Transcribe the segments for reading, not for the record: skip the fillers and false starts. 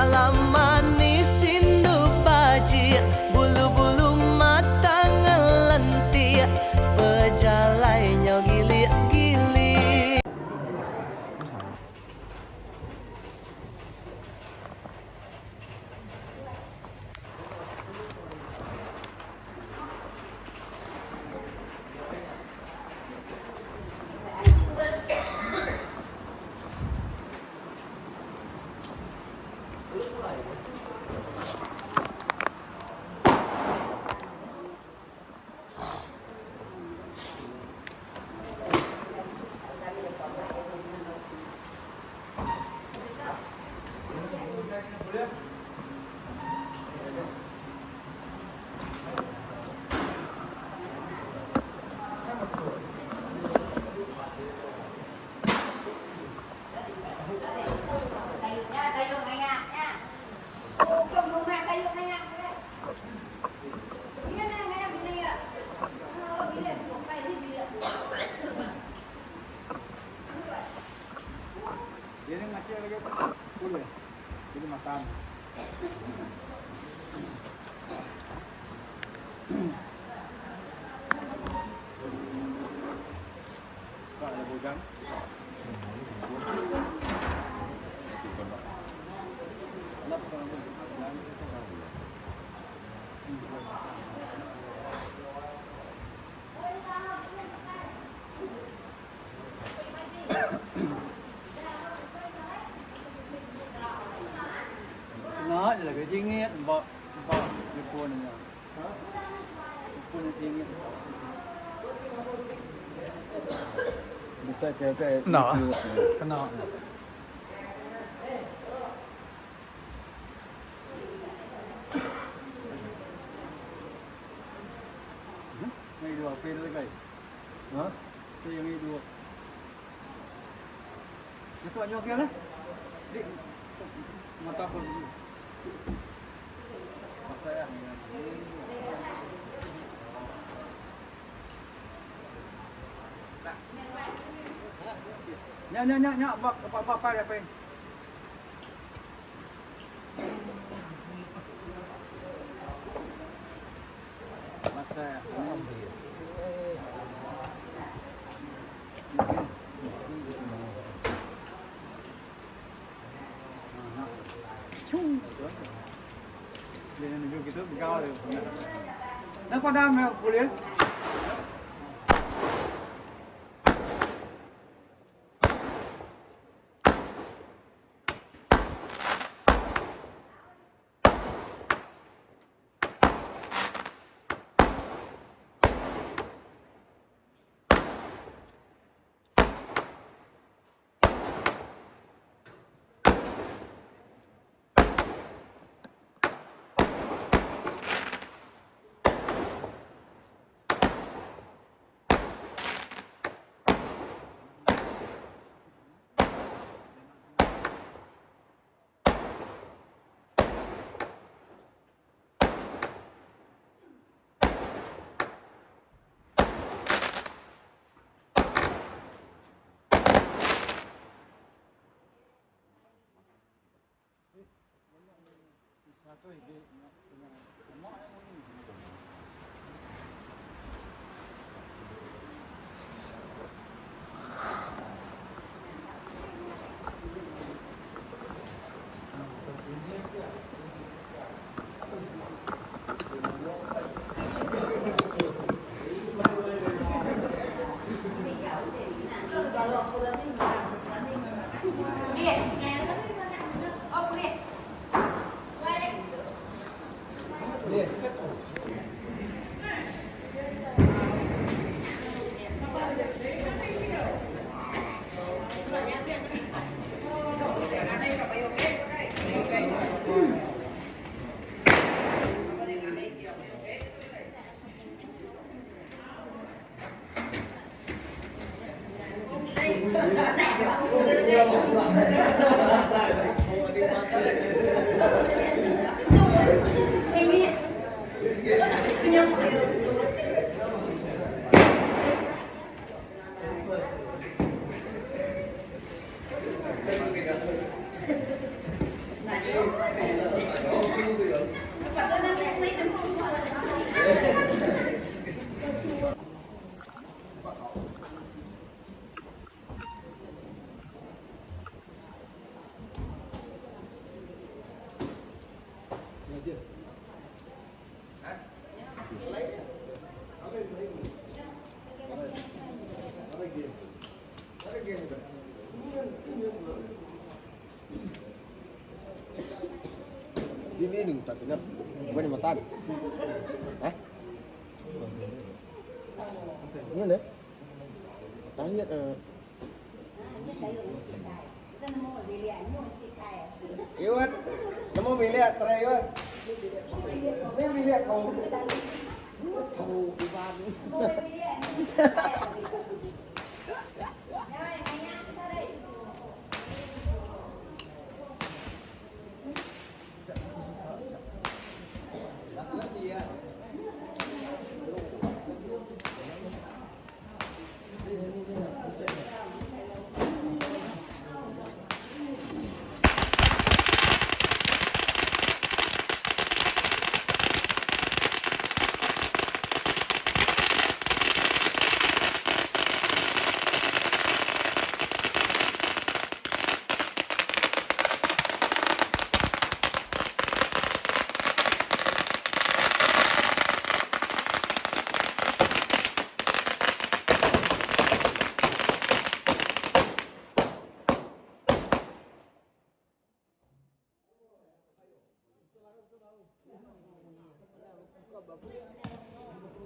Pala manis indu bajik Bulu-bulu mata ngelentik Pejalai nyau gilik-gilik. Enda. Kena. Nya nya nya nya ba ba ba pa dia peng. Masa. Dini ni utak tu nya. Bukan jambatan. Eh? Ni le. Tanya eh. Iwan, nemu bilik try Iwan. Ni bilik kau. Kau Iwan.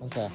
Masa.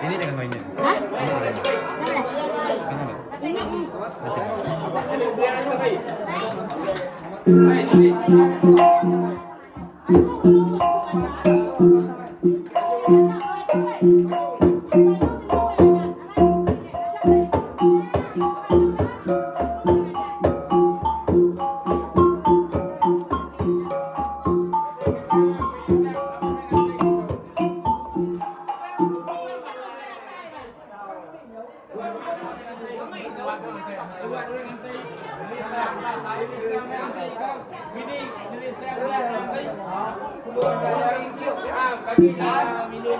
Ini dengan mainnya. Hah? Ini.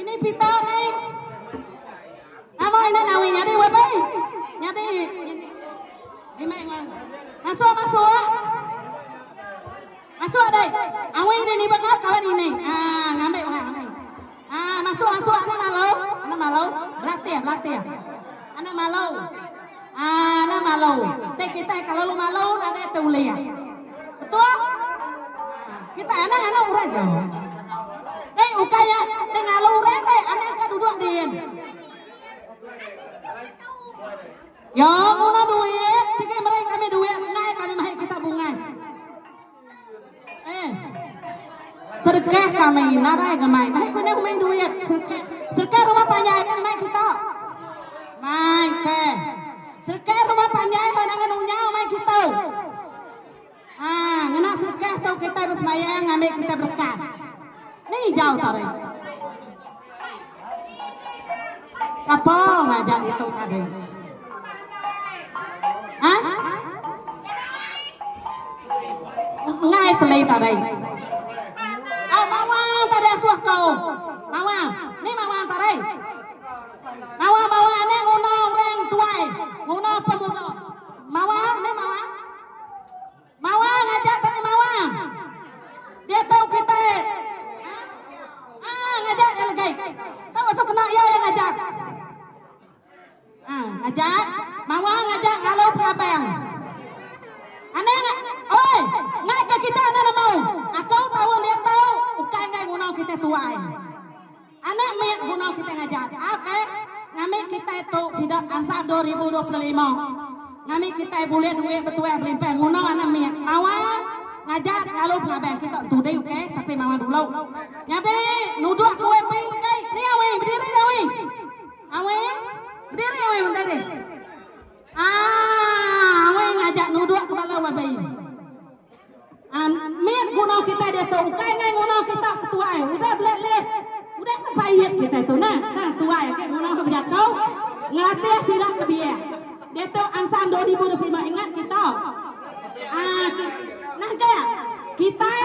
Ini pita ni. Nama ini nawi nyadi wabi. Nyadi. Ini Masuk masuk. Masuk deh. Awi ini ni benar kawan ini. Ah ngambil wah ngambil. Ah masuk masuk anak malu. Anak malu. Belatih belatih. Anak malu. Ah anak malu. Tek kita kalau lu malu ada tulia. Betul? Kita anak anak orang jauh. Eh ukai ya dengan lu orang deh anak ka duduk din. Ya guna duit, sigi meri kami duit enggai kami mahi kita bungai. Eh. Sedekah kami nadai ngemai. Nahi guna main duit. Sedekah, sedekah rumah panjai kan mai kita. Mai ke. Sedekah rumah panjai ba nangan unyau mai kita. Ah, ngena sedekah tu kita besembayang ngambi kita berkat. Ni jauh tarik. Sapa ngajar itu tadi? Ha? Ngai selai tadi. Oh, mawang tadi asuh kau. Mawang. Ni mawang tadi. Mawang mawang ni nguna orang tuai. Nguna pemuda. Mawang ni mawang. Mawang ngajak tadi mawang. Dia tahu kita. Ah, ngajak dia lagi. Tahu masuk kena ia yang ngajak. Ah, ngajak. Mawang ngajak ngalau pengabang. Aneh nggak? Oi, ngai ke kita anak nemu. Aku tahu dia tahu. Ukai ngai guna kita tuai. Anak mit guna kita ngajat. Okey. Ngambi kitai tu sida ansa 2025. Ngambi kitai bulih duit betuah belimpah nguna anak mit. Mawa ngajat lalu pengabang kita entudi okey tapi mawa dulu. Nyadi nuduk ku MP okey. Ni awi berdiri dah awi. Awi berdiri awi berdiri. Ah awi ngajat nuduk ke bala YB. Mit guna kitai diatu ukai ngai nguna kita ke tuai udah blacklist udah sempait kitai tu nah nah tuai agi nguna ke bejaku ngelatih sida ke biak diatu ansam 2025 ingat kita aa nah ga kitai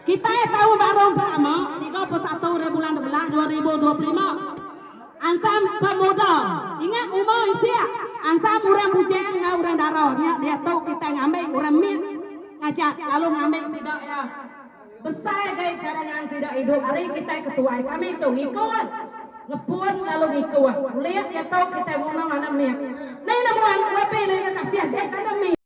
kitai taun baru pertama 31 hari bulan 12 2025 ansam pemuda ingat umur isik ansam orang bujang enggau orang dara nya diatu kitai ngambi orang mit Ngajat lalu ngambi sida iya besai gai cadangan sida idup ari kitai ketuai kami tu ngikut ngepun lalu ngikut ulih diatu kitai nguna anak mit. Ni nemu anak babi ni ke kasih gai ka anak mit.